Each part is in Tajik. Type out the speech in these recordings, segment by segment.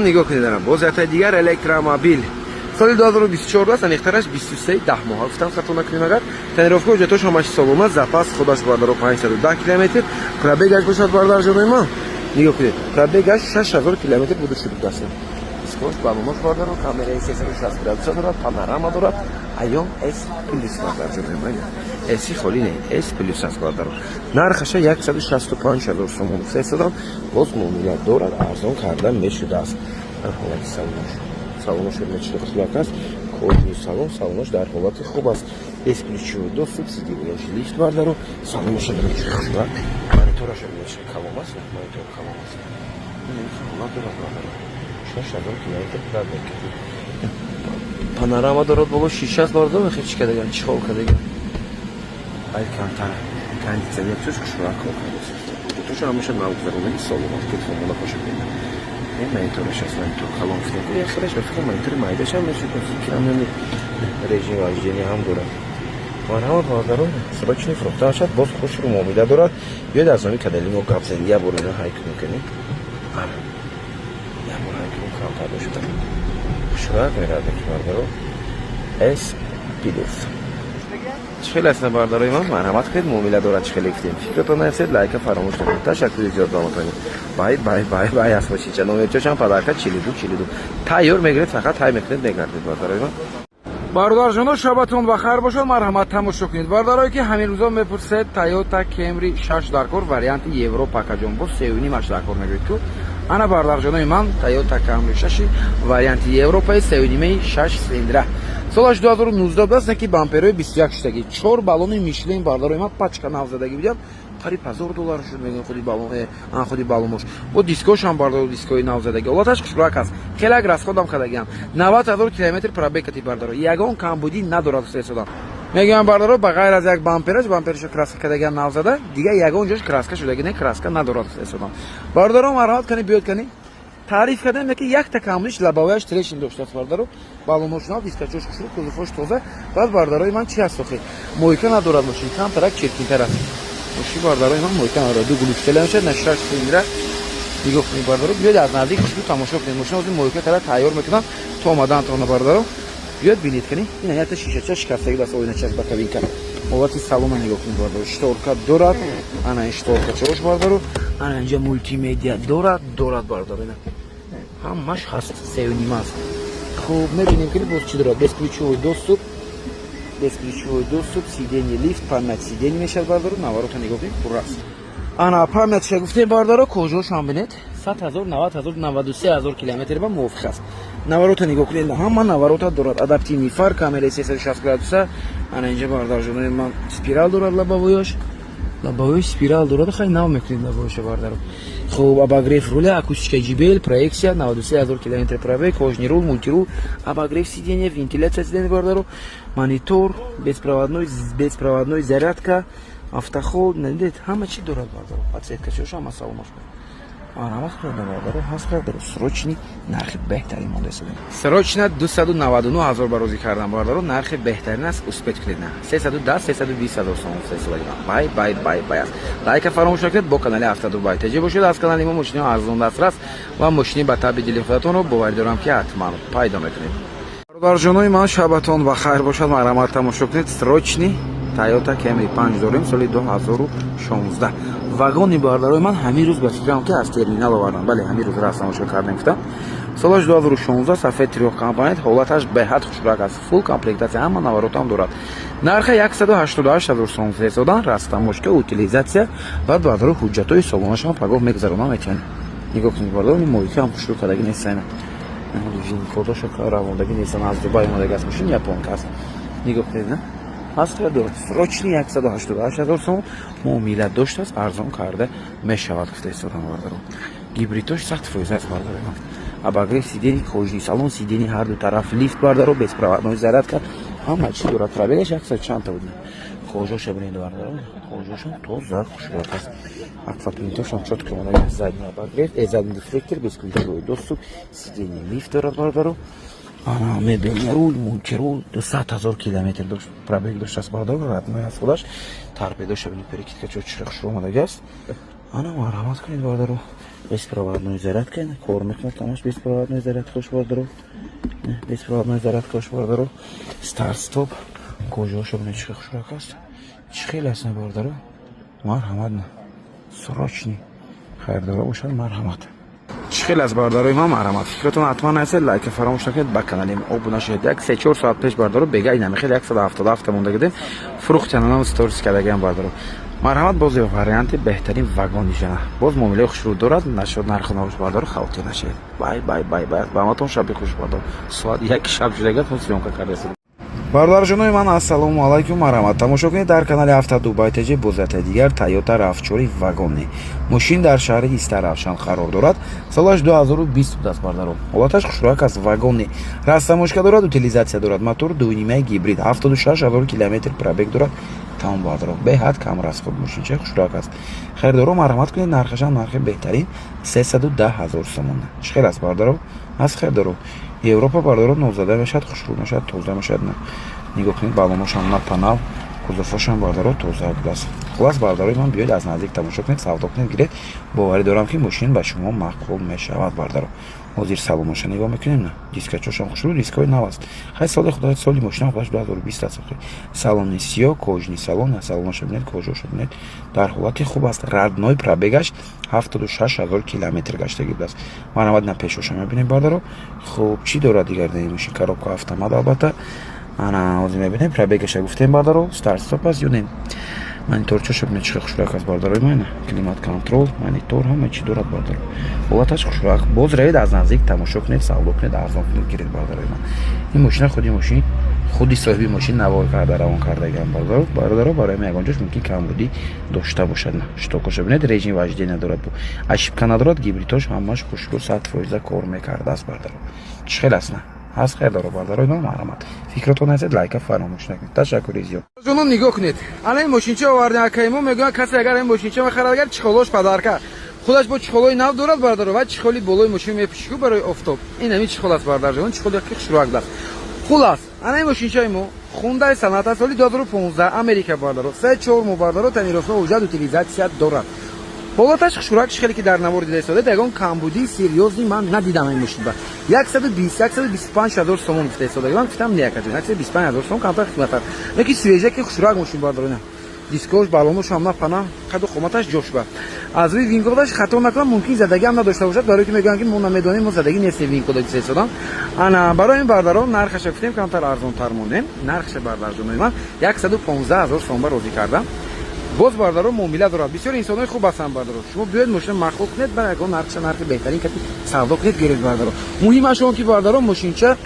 Нигоҳ кунед, дорам боз якта дигар электромобил, соли 2024 аст, аниқтараш 23 10 моҳ, гуфтам, хато накунем агар. Тонировка, ҳуҷҷатош ҳамаш солома, запас худаш, бардаро, 510 километр пробегаш бошад. Бардарҷонои ман, нигоҳ кунед, пробегаш 6000 километр буда шуд. Аст дискош, балонош, бардаро, камераи 360 градуса дорад, панорама дорад. Айон S плюс, бардарҷонои ман, S холӣ не, S плюс аст, бардаро. Нархаша 165 ҳазор сомон фиристодам, боз муомила дорад, арзон карда мешудааст. Дар ҳолати салонош, салонош хушрак аст, кожаный салон, салонош дар ҳолати хуб аст, бесключевой доступ, сиденьяш лифт, бардаро, салоноша хушрак, монитораш калом аст, монитор калом аст, ҳолат дорад, бардаро, 6000 километр пробег, панорама дорад, боло шиша аст, бардаро. Хе, чӣ кардаган, чӣ хол кардаган? Алькантара, кондитсионерчош хушрак кор кардааст, тоша ҳамаша навгузаронаги солом аст, телефонмона пошад. Ин монитораш аст, монитор калон гуфтем, як хелаш ба фикр монитори майдашам мешуд, фикрам. Режим вождения ҳам дорад. Марҳамат, бародарон, срочный фурӯхта шад, боз хушру муомила дорад. Биёед, аз номи канали мо гап занед, як бор ина ҳай кунем, кунем, як бор ҳай кунем, камтар бошад, хушрак меравад, бародаро. S плюс чӣ хеле аст, бародарои ман? Марҳамат кунед, муомила дорад, чӣ хеле гуфтем. Фикратон нависед, лайка фаромӯш накунед. Ташаккури зиёд ба мотони. Бай, бай, бай, бай аст бошича. Номерчошам подарка 42 42 тайёр мегиред, фақат ҳай мекунед, мегардед, бародарои ман. Бародарҷоно, шабатон ба хайр бошад. Марҳамат, тамошо кунед. Бародарое, ки ҳамин рӯзо мепурсед, Тойота Кемри 6 дар кор, варианти Европа, акаҷон, бо сеюнимаш дар кор мегӯед ку. Ана, бародарҷонои ман, Тойота Камри 6 варианти Европаи, сеюнимаи, 6 цилиндра, солаш 2019 будааст, не ки бамперои 21 шудагӣ, чор баллони Мишлен, бародарои ман, пачка навзадагӣ будиам, қариб 1000 доллар шуд, мегӯям, худи баллон, худи баллонош бо дискошам, бардор, дискои навзадагӣ, ҳолаташ хушрак аст, хелак расходам кардагиам, 90 000 километр пробег кати, бардаро, ягон камбудӣ надорад. Истодам мегӯям, бардаро, ба ғайр аз як бампераш, бампераша краска кардагиам навзада, дигар ягон ҷош краска шудагӣ не, краска надорад. Истодам, бардаро, марҳамат кани, биёд кани, таъриф кардем, ки якта камбудиш лобовояш трещин доштааст, бардаро, баллонош нав, дискачош хушрӯ, кузовош тоза. Баъд, бардарои ман, чи ҳаст охи? Мойка надорад мошин, камтарак чиркинтар аст мошин, бардарои ман, мойка надорад, ду глушителя мешавад, на шаш цилиндра. Нигоҳ кунед, бардаро, биёд, аз наздик хушрӯ тамошо кунед мошин. Ҳозир мойка кара тайёр мекунам то омадаантона, бардаро, биёд, бинед кани. Ина якта шишача шикастагӣ даст, оиначаш, боковинка. Ҳолати салона нигоҳ кунед, бардаро, шторка дорад, ана ин шторкачаош, бардаро, ана инҷа мултимедиа дорад, бардаро, ина ҳамаш ҳаст, сеюнима аст. Хуб, мебинем ки боз чӣ дорад. Бесключевой доступ, бесключевой доступ, сиденье лифт, память сиденье мешавад, бардаро, наворота нигоҳ кунед, пурра аст. Ана памятша гуфтем, бардаро, кожошам бинед, 100 000, 90 000, 93 000 километр ба мувофиқ аст. Наворота нигоҳ кунед, ҳама наворота дорад, адаптивный фар, камераи 360 градуса. Ана инҷа, бардарҷонои ман, спирал дорад, лобовояш, лобовояш спирал дорад, хай нав мекунед лобовояша, бардаро. Хуб, обогрев руля, акустика JBL, проекция, 93 000 километр пробег, кожаный руль, мультируль, обогрев сиденья, вентиляция сиденья, бардаро, монитор, беспроводной зарядка, автохолд, надид, ҳама чи дорад, бардаро, подсветкачош ҳама саломаш. Марҳамат кунед, бародаро, ҳаст, бародаро, срочный, нархи беҳтарин монда истодем. Срочно 299 ҳазор ба розӣ кардам, бародаро, нархи беҳтарин аст, успеть кунед, на 310, 320 ҳазор сомон сесолаги. Бай, бай, бай, бай аст. Лайка фаромӯш накунед, бо канали Автодубай теҷе бошед. Аз канали мо мошиниҳо арзон дастрас ва мошини ба таби дили худатонро, боварӣ дорам, ки ҳатман пайдо мекунед. Бародарҷонои ман, шабатон ба хайр бошад. Марҳамат, тамошо кунед, срочный Тойота Camry 5 дорем, соли 2016, вагони, бародарои ман, ҳамин рӯз ба фикрам, ки аз терминал овардам. Бале, ҳамин рӯз раст тамошо кардем, гуфтам. Солаш 2016, сафед, трёхкомпонент, ҳолаташ беҳад хушрак аст, фулл комплектация, ҳама наворотам дорад. Нарха 188 ҳазор сом фиристодан, растаможка, утилизация. Баъд, бародаро, ҳуҷҷатҳои солонашам пагоҳ мегузаронам, метавонед нигоҳ кунед. Бародаро, мойка ҳам хушрӯ кардаги нестайна, кодоша равондагӣ нестан, аз Дубай омадаги аст, мошин японка аст. Нигоҳ кунед, на ҳаст, дорад. Срочный 188 ҳазор сом, муомила доштааст, арзон карда мешавад, гуфта истодам, бародаро. Гибридош 100% аст, бародаро. Обогрев сидений, кожаный салон, сиденье ҳарду тараф лифт, бардаро, беспроводной зарядка, ҳама чи дорад. Пробегаш яксад чандта буд. Кожоша бинед, бардаро, кожошам тоза, хушрак аст, акваплинтошам чётко омада. Задний обогрев, задний дефлектор, бесключевой доступ, сиденье лифт дорад, бардаро. Ана мебельный руль, мультируль, 200 000 километр дошт, пробег доштааст, бардаро, родной аст худаш. Торпедоша бинед, перекидка чо чиро хушрӯ омадаги аст. Ана, марҳамат кунед, бардаро. Беспроводной зарядка, кор мекунад ҳамаш, беспроводной зарядкаш, бардаро, беспроводной зарядкаш, бардаро. Старт стоп, кожаошо бинед, чӣ хушрак аст, чӣ хеле аст, бардаро. Марҳамат, срочный хайрдоро бошад, марҳамат. Чӣ хел аст, бародарои ман? Марҳамат, фикратон ҳатман нависед, лайка фаромӯш накунед, ба канали обуна шавед. Як 3-4 соат пеш, бардаро, бега инамихел 177 монда гидем, фурӯхтянанам, сторис кардагиам, бардаро. Марҳамат, боз варианти беҳтарин вагони жана, боз муомилаи хушрӯ дорад, нашуд нарху навош, бардаро, хавотир нашавед. Бай, бай, бай, бай, ба ҳаматон шаби хуш, бардаро. Соат 1 шаб шудагат, мо съёмка кардастем. Бародарҷонои ман, ассалому алайкум. Марҳамат, тамошо кунед дар канали ҳафта Дубай ТЖ бозиятаи дигар Тойота RAV4 вагони. Мошин дар шаҳри Истаравшан қарор дорад, солаш 2020 будааст, бардаро. Ҳолаташ хушрӯяк аст, вагони, растаможка дорад, утилизация дорад, мотор 2,5 гибрид, 76 ҳазор километр пробег дорад. Тамом, бардаро, беҳад кам расход, мошинчаи хушрӯяк аст. Харидоро, марҳамат кунед, нархашам нархи беҳтарин, 310 ҳазор сомона. Чӣ хел аст, бардаро? Аз харидоро Европа, бардаро, нозада мешавад, хушрӯ мешавад, тоза мешавад. Нигоҳ кунед, балоношам на панав, кузовошам, бардаро, тоза будааст. Хулас, бардарои ман, биёед, аз наздик тамошо кунед, савдо кунед, гиред. Боварӣ дорам, ки мошин ба шумо маъқул мешавад, бардаро. Ҳозир салоноша нигоҳ мекунем. На, дискачошам хушрӯ, дискҳои нав аст. Хай, соли худо, соли мошинам худаш 2020 аст. Салони сиё, кожаный салон. Салоноша бинед, кожаоша бинед, дар ҳолати хуб аст. Родной пробегаш 76 ҳазор километр гаштагӣ будааст. Марҳамат, на, пешоша мебинем, бардаро. Хуб, чӣ дорад дигар дар мошин? Коробка автомат, албатта. Ана ҳозир мебинем, пробегаша гуфтем, бардаро. Старт стоп аст ё не? Мониторчаша бинед, чӣ хушрӯяк аст, бардарои ман. Климат контроль, монитор, ҳама чӣ дорад, бардаро. Ҳолаташ хушрӯяк. Боз равед, аз наздик тамошо кунед, савдо кунед, арзон кунед, гиред, бардарои ман. Ин мошина худи мошин, худи соҳиби мошин навор карда равон кардагиам, бардаро. Бародаро, барои ма ягон ҷош мумкин камбудӣ дошта бошад. На, щитокоша бинед, режим вождения дорад, ошибка надорад, гибридош ҳамаш хушрӯ, 100% кор мекардааст, бардаро. Чӣ хел аст? На, ҳаст хайрдоро, бардарои ман. Марҳамат, фикротон ҳастед, лайка фаромӯш накунед. Ташаккури зиёд. Ҷонон, нигоҳ кунед, ана ин мошинча овардем. Акаи мо мегӯянд, касе агар ин мошинча мехарад, агар чехолош подарка. Худаш бо чехолои нав дорад, бардаро, ва чехоли болои мошин мепӯшику барои офтоб. Ин ҳамин чехол аст, бардарҷон, чехоли ки хушрӯак даст. Хулас, ана ин мошинчаи мо Хундай Соната, соли 2015, Америка, бардаро, 3-4 моҳ, бардаро, тонировка, ҳуҷҷат, утилизация дорад. Ҳолаташ хушрӯак, хеле ки дар навор дида истодед, ягон камбудии серьёзный ман надидам ин мошин ба. 120, 125 ҳазор сомон гуфта истода. Ман гуфтам, не, акаҷон, 125 ҳазор сомон камтар қиматтар, лекин свежаки хушрӯак мошин, бардаро. Дискош, балонош ҳам на пана, қаду қоматаш ҷош ба. Аз рӯи винкодаш хато накунам, мумкин задагӣ ҳам надошта бошад, барои ки мегӯянд, ки мо намедонем, мо задагӣ нестем, винкода гуфта истодам. Ана барои ин, бардаро, нархаша гуфтем, камтар арзонтар монем. Нархаша, бардарҷонои ман, 115 ҳазор сомон ба розӣ кардам. Боз, бардаро, муомила дорад, бисёр инсонҳои хуб ҳастанд, бардаро. Шумо биёед, мошина маъқул кунед, бар ягон нархша нархи беҳтарин кати савдо кунед, гиред, бардаро. Муҳимаш он ки, бардаро, мошинча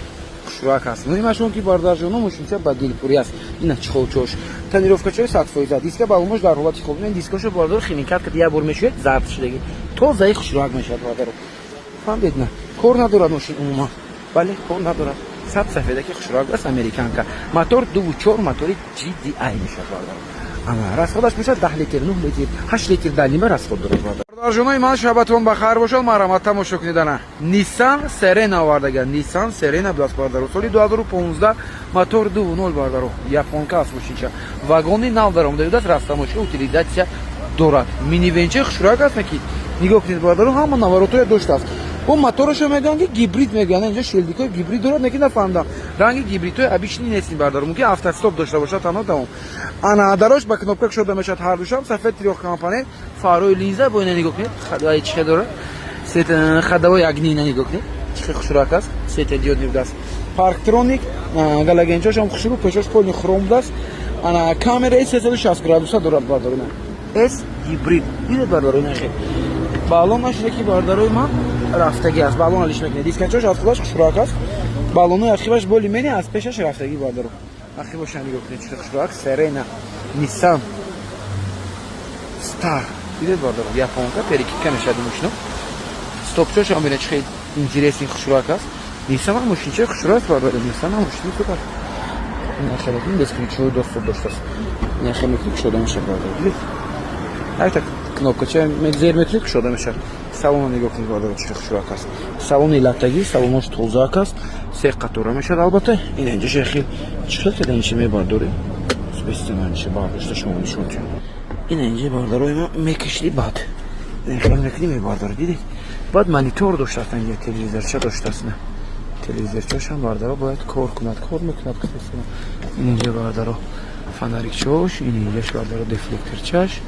хушрӯак аст. Муҳимаш он ки, бардарҷоно, мошинча ба дилпурӣ аст. Ина чехолчош, тонировкачои 100%, диска, балонаш дар ҳолати хуб. Ин дискошо, бардаро, химикат кати як бор мешӯед, зард шудаги, тозаи хушрӯак мешавад, бардаро. Фаҳмдед? На, кор надорад мошин умуман, бале, кор надорад, саб сафедаки хушрӯак аст. Американка, мотор 2,4, мотори GDI мешавад, бардаро. Ана расходаш мешавад 10 литр, 9 литр, 8 литр дар нима расход дорад. Бародарҷонои ман, шабатон ба хайр бошад. Марҳамат, тамошо кунед, ана Ниссан Серена овардага. Ниссан Серена будааст, бардаро, соли 2015, мотор 2,0, бардаро, японка аст. Мошинча вагони нав даромада будааст, растаможка, утилизация дорад. Минивенча хушрӯак аст, ки нигоҳ кунед, бардаро, ҳама наворотое доштааст. Бо моторашо мегӯянд, ки гибрид мегӯянд, инҷо шилдикҳои гибрид дорад, лекин нафаҳмдам, ранги гибридҳои обычный нестин, бардаро. Мумкин автостоп дошта бошад танҳо, тамом. Ана дарош ба кнопка кушода мешавад, ҳардушам сафед, трёхкомпонент, фарои линза. Бо ина нигоҳ кунед, ходовой чихе дорад, ходовой огни. Ина нигоҳ кунед, чихе хушрӯак аст, светодиодный будааст, парктроник, галогенчошам хушрӯ, пешош полный хром будааст. Ана камераи 360 градуса дорад, бардаро. С гибрид дидед, бардаро, ина хел балонаш ки, бардарои ман, рафтагӣ аст. Балон алиш мекунед, дискачош аз худаш хушрӯак аст, балонои ахибаш боли мени аз пешаш рафтагӣ, бардаро. Ахибаша нигоҳ кунед, чӣ хушрӯак. Серена Ниссан Стар дидед, бардаро, японка, перекидка мешавад мошино. Стопчошам бинед, чӣ хел интересный, хушрӯак аст. Ниссан ҳам мошинчаи хушрӯ аст, бардаро, Ниссан ҳам мошини хуб аст. Ина хеле бесключевой доступ доштааст, ина хеле кушода мешавад, бардаро, дидед, якта кнопкача зер метавонед, кушода мешавад. Салона нигоҳ кунед, бардаро, чӣ хушрӯак аст. Салони латтагӣ, салонош тозаак аст, се қатора мешавад. Албатта, ин инҷа шехи чӣ хел када инча мебардорӣ, бестиманча бардошта шумо нишон диҳам. Ина инҷа, бардарои ма, мекашиди, баъд Хел мекунӣ, мебардора, дидед? Баъд монитор доштааст, инҷа телевизорча доштааст. Телевизорчашам, бардаро, бояд кор кунад, кор мекунад. Ин инҷа, бардаро, фонарикчош, ин инҷаш, бардаро, дефлекторчаш,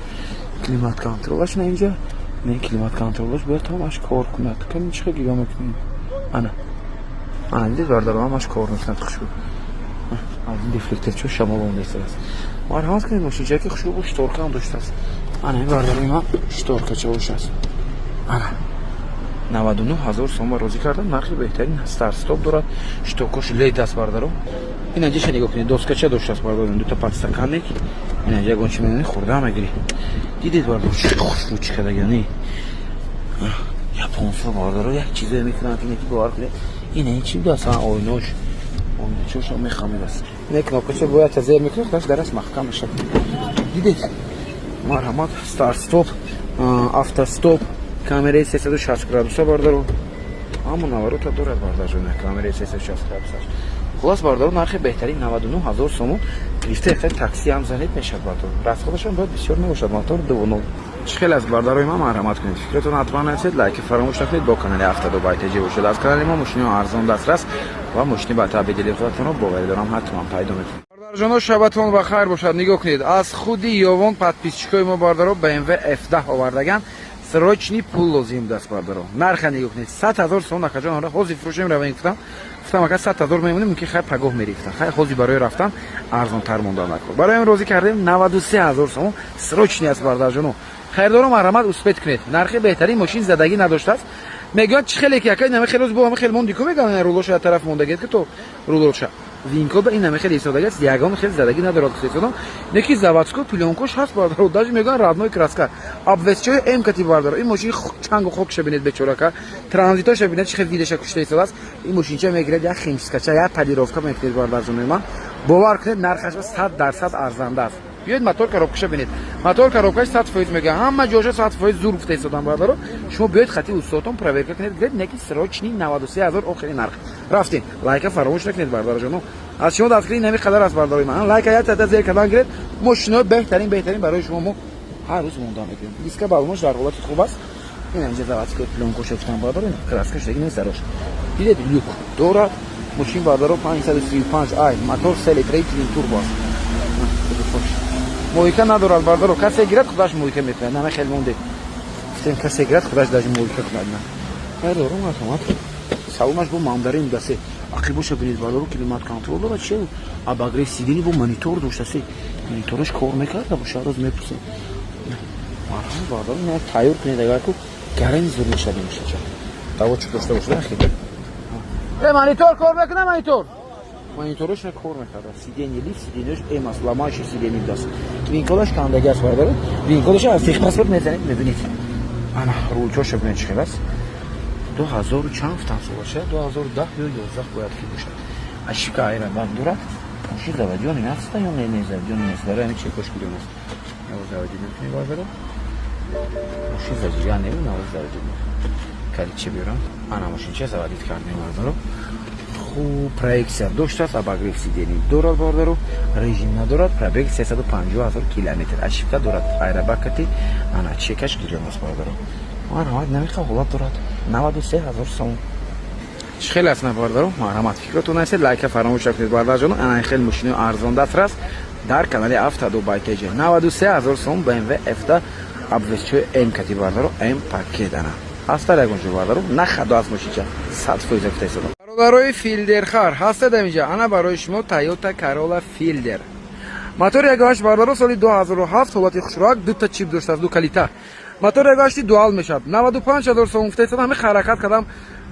климат контролаш. На, инҷа не, климат контролаш бояд ҳамаш кор кунад. Ками чӣ гига мекунем? Ана, ана, дидед, бардаро, ҳамаш кор мекунад хушбу. Аз ин дефлекторчо шамол омдааст. Марҳамат кунед, мошинча ки хушбу, шторка ҳам доштааст. Ана, ин, бардаро, има шторкачаош аст. Ана, 99 ҳазор сомон розӣ кардам, нархи беҳтарин. Старт-стоп дорад, щитокош лед аст, бардаро. Ин инҷаша нигоҳ кунед, доскача доштааст, бардаро, дута подстаканник. Ин инҷа ягон чи мемонӣ, хӯрда мегирӣ. Дидед, бардаро, чӣ хушрӯ, чӣ кардагани японсо, бардаро, як чизое мекунанд, ки бовар кунед. Ин ин чи буд аслан? Ойнош, ойночошо мехамидааст. Ин кнопкача бояд зер мекунед, худаш дараш маҳкам мешавад. Дидед? Марҳамат, старт-стоп, автостоп, камераи 360 градуса, бардаро, ҳама наворота дорад, бардарҷон, камераи 360 градуса. Хулас, бардаро, нархи беҳтарин 99 ҳазор сомон. Гирифта яхел такси ҳам занед, мешавад, бардаро. Расходашам бояд бисёр набошад, мотор 2.0. Чӣ хел аст, бардарои ман? Марҳамат кунед, фикратон ҳатман нависед, лайки фаромӯш накунед. Бо канали Ҳафтаду Байтаҷи бошед. Аз канали мо мошиниҳо арзон дастрас ва мошини ба таъби дили худатонро, боварӣ дорам, ҳатман пайдо мекунед. Бародарҷоно, шабатон ба хайр бошад. Нигоҳ кунед, аз худи Ёвон подписчикои мо, бардаро, BMW F10 овардаган. Срочный пул лозим будааст, бардаро. Нарха нигоҳ кунед, 100 000 сомон. Акаҷон, ора ҳозир фурӯшем, равем, гуфтам. Гуфтам, ака, 100 000 мемонем, мумкин, хайр, пагоҳ мерифтам. Хайр, ҳозир барои рафтан арзонтар мондан накор. Барои ҳамин розӣ кардем 93 000 сомон. Срочный аст, бародарҷоно. Хайрдоро, марҳамат, успеть кунед. Нархи беҳтарин, мошин задагӣ надоштааст. Мегӯянд, чӣ хеле ки, ака, инаме хеле бо ҳама хел монди ку, мегӯянд, рулоша як тараф мондагият, ки то рулоша винкода ин ҳама хеле истодагӣ аст, ягон хел задагӣ надорад, гуфтаистодам. Неки заводской плёнкош ҳаст, бардаро, даже мегӯянд, родной краска, обвесчои М кати, бардаро. Ин мошин чангу хокша бинед, бечорака, транзитоша бинед, чӣ хел видаша кушта истодааст. Ин мошинча мегиред, як химчисткача, як полировка мекунед, бардарҷонои ман, бовар кунед, нархаш 100% арзанда аст. Биёед, мотор коробкаша бинед, мотор коробкаш 100% мегӯяд, ҳама ҷоша 100% зур, гуфта истодам. Бардаро, шумо биёед, хати устодтон проверка кунед, гиред. Неки срочный, 93 000 охири нарх. Рафтем, лайка фаромӯш накунед, бародарҷоно. Аз шумо дастгирӣ нами қадар аст, бардарои ман. Лайка як тата зер кардан гиред. Мошинои беҳтарин, беҳтарин барои шумо мо ҳар рӯз монда мекунем. Диска балонош дар ҳолати хуб аст. Ин инҷа заводской плёнкоша гуфтам, бардаро, краска шудаги нест, дарош дидед, люк дорад мошин, бардаро. 535 ай мотор, 3 литраи twin turbo аст. Мойка надорад, бардаро, касе гирад, худаш мойка мекунад. Нама хел монде, гуфтем, касе гирад, худаш даже мойка кунад. На, бардаро, марҳамат, салонаш бо мандарин дасе. Ақибоша бинед, бардаро, климат контрол дорад, че обогрев сиденья, бо монитор доштасе, монитораш кор мекарда боша, рӯз мепурсем. Марҳамат, бардаро, ина тайёр кунед, агар ку гарани зур мешавад. Мошинча давочик дошта бошад, хеле. Э, монитор кор мекунад, монитор, монитораш на кор мекарда. Сиденье лифт, сиденьяш М аст, ламающий сиденье даст. Винкодаш кандаги аст, бардаро, винкодаш аз техпаспорт мезанед, мебинед. Ана, рулчоша бинед, чӣ хел аст. Ду ҳазору чанд гуфтам солаша? 2010 ё 11 бояд ки бошад. Ошибка аэробак дорад. Мошин заведённый аст ё не? Не, заведённый нест, барои ҳамин чекош гирён аст. Заведён мекунӣ, бардаро, мошин зажиган не, навоз заведён калидча биёрам. Ана, мошинча заводить кардем, бардаро. Хуб, проекция доштааст, обогрев сиденья дорад, бардаро, режим надорад. Пробег 350 000 километр, ошибка дорад, аэробакати. Ана, чекаш гирён аст, бардаро. Марҳамат, намиқа ҳолат дорад, 93 000 сомон. Чӣ хеле аст, на, бардаро? Марҳамат, фикротон нависед, лайка фаромӯш накунед, бардарҷоно. Ана, хеле мошинои арзон дастрас дар канали Автоду Байтеҷ. 93 000 сом, BMW F10, обвесчои М кати, бардаро, М пакет. Ана, ҳастар ягон ҷо, бардаро, нахадо аз мошинча, 100% гуфта истодам. Бародарои филдерхар ҳастед аминҷа, ана барои шумо Toyota Corolla Fielder, мотори ягоҳаш, бардаро, соли 2007, ҳолати хушроак, дута чип доштааст, ду калита, мотори ягоҳашти дуал мешавад. 95 000 сом гуфта истодам. Ҳамин ҳаракат кардам,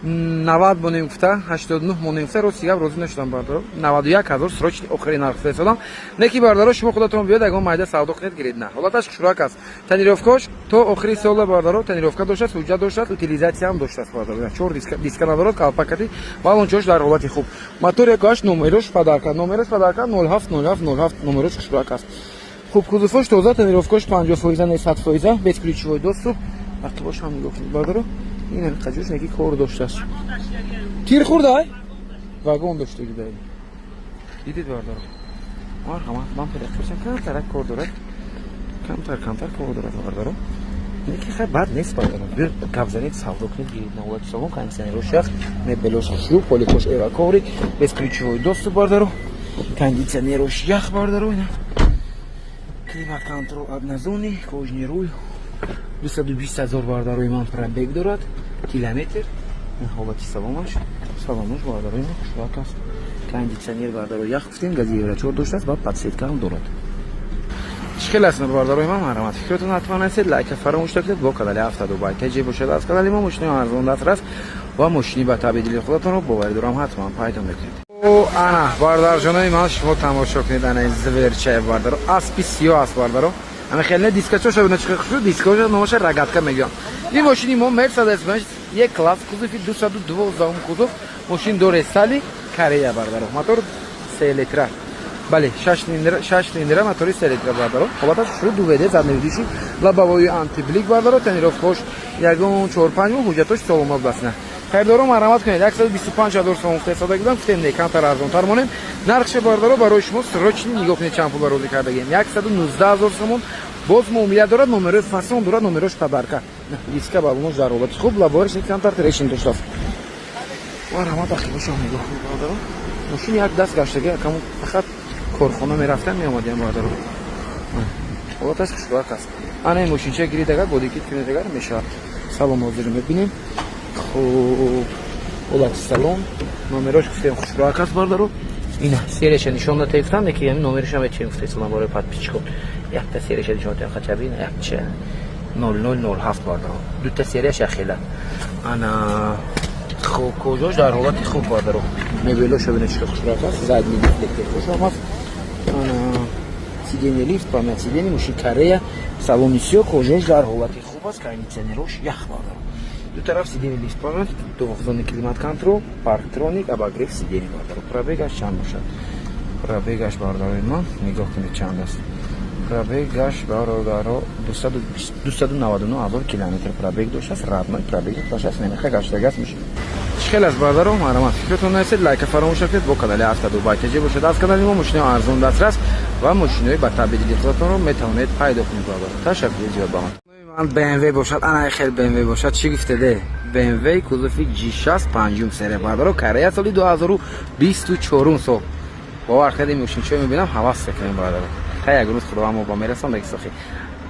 90 монем гуфта, 89 монем гуфта, рости гап, розӣ нашудам, бардаро. 91 000 срочный охири нарх гуфта истодам. Не ки, бардаро, шумо худатон биёд, ягон майда савдо кунед, гиред. На, ҳолаташ хушроак аст, тонировкош то охири сола, бардаро, тонировка доштааст, ҳуҷҷат доштааст, утилизатсия ҳам доштааст, бардаро. Чор диска надорад, калпакати, балончош дар ҳолати хуб. Мотор якоаш, номерош подарка, номерош подарка, 07 07 07, номерош хушроак аст. Хуб, кузовош тоза, тонировкош 50%, не, 100%, бесключевой доступ. Ақибош ҳам нигоҳ кунед, бардаро, ин қаҷош неки кор доштааст. Тир хӯрдай, вагон доштаги дай, дидед, бардаро? Марҳамат, ман педақпурсам, камтарак кор дорад, камтар, камтар кор дорад, бардаро. Ки хай, бад нест, бародаро. Биёд, гап занед, савдо кунед, гиред. Наволати салон, кондиционерош ях, мебелош хушрӯ, поликош эваковри, бесключевой доступ, бародаро, кондиционерош ях, бародаро, ина климат контроль однозонный, кожаный руль. 220 000, бародарои ман, пробег дорад километр. Ҳолати салонаш, салонаш, бародарои ман, хушрак аст. Кондиционер, бардаро, ях гуфтем, гази евро 4 доштааст ва подсветка ҳам дорад. Чӣ хел аст, бародарои ман? Марҳамат, фикротон ҳатман нависед, лайка фаромӯш накунед. Бо канали ҳафта Дубай теҷе бошад. Аз канали мо мошини арзон дастрас ва мошини ба табъи дили худатонро, боварӣ дорам, ҳатман пайдо мекунед. Ана, бародарҷонои ман, шумо тамошо кунед, ана зверчая, бардаро, аспи сиёҳ аст, бардаро. Ана хеле дискачоша бина, чӣ хушрӯ дискаоша, номаша рогатка мегӯям. Ин мошини мо Мерседес Бенз Е класс, кузови 212-ум кузов, мошин доре сали Корея, бардаро, мотор 3 литра, бале, 6 цилиндра, мотори 3 литра, бардаро. Ҳолаташ хушрӯ, 2 ВД, задний ведущий, лобовой антиблик, бардаро, тонировкош ягон 4-5 моҳ, ҳуҷҷатош соломат басна. Харидоро марҳамат кунед. 125 ҳазор сом гуфта будам, гуфтем не, камтар арзонтар монем нархше, бардаро, барои шумо срочный. Нигоҳ кунед, чанд пул розӣ кардагем: 119 ҳазор сомон. Боз муомила дорад, номерои фасон дорад, номерош подарка. Диска балонош дар ҳолати хуб, лобовояш камтар трещин доштааст. Марҳамат, ақибошам нигоҳ кунед, бародаро. Мошин як даст гаштаги, акаму фақат корхона мерафтам, меомадем, бародаро. Ҳолаташ хушбахт аст. Ана ин мошинча гирид, агар бодикит кунед, агар мешавад. Салон ҳозир мебинем. Хуб, ҳолати салон, номерош гуфтем, хушроак аст, бародаро. Ина серияша нишон дата гуфтам, ки ҳамин номерашам чӣ гуфта ислам барои подписчикон. Якта серияша нишон датем, хотя бы якча 0007, бародаро, дута серияша хела. Ана хуб, кожош дар ҳолати хуб, бародаро. Мебелоша бина, чӣ хушроак аст, задний дефлектор хушам аст. Ана сиденье лифт, память сиденье, мошин Корея, салони сиё, кожош дар ҳолати хуб аст, кондиционерош ях, бародаро, ду тараф сиденье лифт память, двухзонный климат контроль, парктроник, обогрев сиденье, бародаро. Пробегаш чанд бошад? Пробегаш, бародарои ман, нигоҳ кунед, чанд аст пробегаш, бародаро? 299 ҳазор километр пробег доштааст, родной пробег доштааст, намеха гаштагааст мошин. Чӣ хел аст, бародаро? Марҳамат, фикротон нависед, лайка фаромӯш накунед. Бо канали ҳафта Дубай теҷе бошад. Аз канали мо мошинои арзон дастрас ва мошинои ба табъи дили худатонро метавонед пайдо кунед, бародаро. Ташаккури зиёд ба ман. BMW бошад, ана хел BMW бошад, чӣ гуфтеде? BMW кузови G6, панҷум серия, бародаро, Корея, соли 2024 сол. Бовар кардем, мошинчо мебинам, ҳавас мекунем, бародаро. Хай, як рӯз худованд мо ба мерасон, даги сохи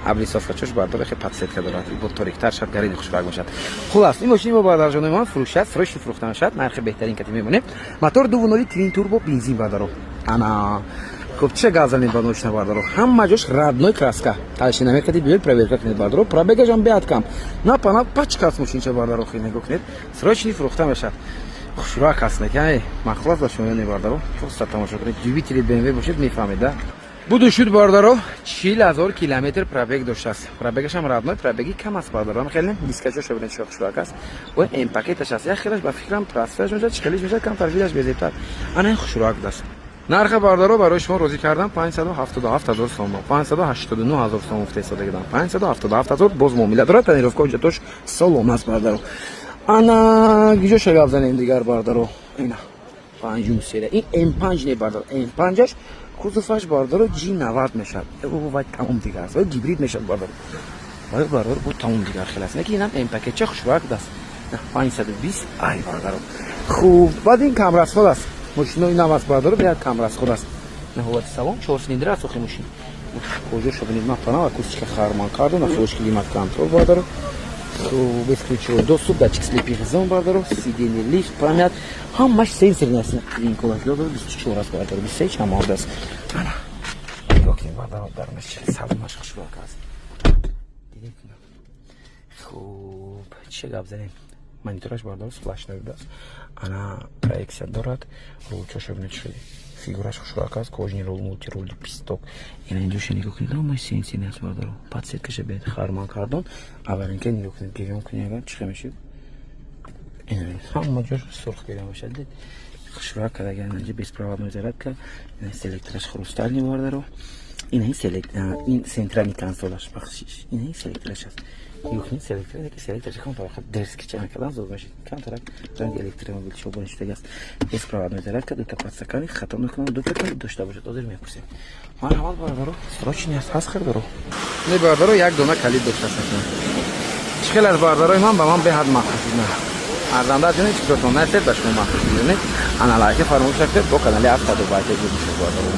абрисофкачош, бародаро, хе подсветка дорад, бо ториктар шад, гариди хушбак бошад. Хулас, ин мошини мо, бародарҷонои ман, фурӯшад, срочно фурӯхта мешавад, нархи беҳтарин кати мемонем. Мотор 2.0 твин турбо, бензин, бародаро. Ана хуб, чӣ гап занем ба ношина, бародаро? Ҳама ҷош родной краска, талши намекади, биёед, проверка кунед, бародаро. Пробегашам беҳад кам, на пачка аст мошинча, бародаро. Хел нигоҳ кунед, срочно фурӯхта мешавад. Хушрак аст, неки махлас ба шумо, бародаро, просто тамошо кунед. Любители BMW бошед, мефаҳмед, да. Буду шуд, бародаро, 40 000 километр пробег доштааст. Пробегашам родной, пробеги кам аст, бародаро. Хеле дискачоша бинед, чӣ хушрак аст. Ва М пакеташ аст, як хелаш ба фикрам трансфераш мешавад, чӣ хелиш мешавад, камтар видаш безебтар. Ана ин хушрак аст. Нарха, бародаро, барои шумо розӣ кардам 577 ҳазор сомон, 589 ҳазор сомон гуфта истода кардам, 577 ҳазор. Боз муомила дорад, тонировка, ҳуҷҷатош солом аст, бародаро. Ана гиҷоша гап занем дигар, бародаро? Ина панҷум серия, ин М5 не, бародаро, М5аш кузоваш, бародаро, G90 мешавад, вай тамом дигар аст, вай гибрид мешавад, бародаро, вай, бародаро, бо тамом дигар хел аст. Неки инам М пакетча хушбак аст, 520 ай, бародаро. Хуб, баъд ин камрасход аст, мошинои нав аст, бародаро, беҳад камрасход аст. Ҳолати салон, чор цилиндр аст охи мошин. Кожоша бинед, мапана акустика Харман Кардон, афрош климат контроль, бародаро. Хуб, бесключевой доступ, датчик слепых зон, бародаро, сиденье лифт, память, ҳамаш сенсорный аст. Винколаш 24 аст, бародаро, 23 чанд моҳ аст. Ана нигоҳ кунед, бародаро, дарунаш, салонаш хушбак аст. Дидед? Хуб, чӣ гап занем? Монитораш, бародаро, сплошной будааст. Ана проекция дорад, рулчоша бинед, чӣ фигураш хушрак аст, кожаный рул, мультирул, писток. Ина инҷоша нигоҳ кунед, ҳамаи сенсорный аст, бародаро. Подсветкаша бинед, Харман Кардон, аввалинка нигоҳ кунед, гирён кунед, агар чӣ мешид? Ина ҳама ҷош сурх гирён мешад, дид? Хушрак карда. Инҷа беспроводной зарядка, ина селектораш хрустальный, бародаро. Ина ин селект, ин центральный консолаш, бахшиш, ина ин селектораш аст. Юхни селектор, ки селектор чӣ кам тараф дерзкий ча кардан зуд мешид. Камтарак ранги электромобил чобони шудагӣ аст. Беспроводной зарядка, дута подстаканник, хато накунам, дута калид дошта бошад. Ҳозир мепурсем. Марҳамат, бародаро, срочный аст, ҳаст харидоро. Не, бародаро, як дона калид доштааст. Чӣ хел аз бародарои ман ба ман беҳад махсус арзанда ҷони фикротон насед, ба шумо махсус. Ана, лайки фаромӯш накунед, бо канали Автодубай мешед, бародаро.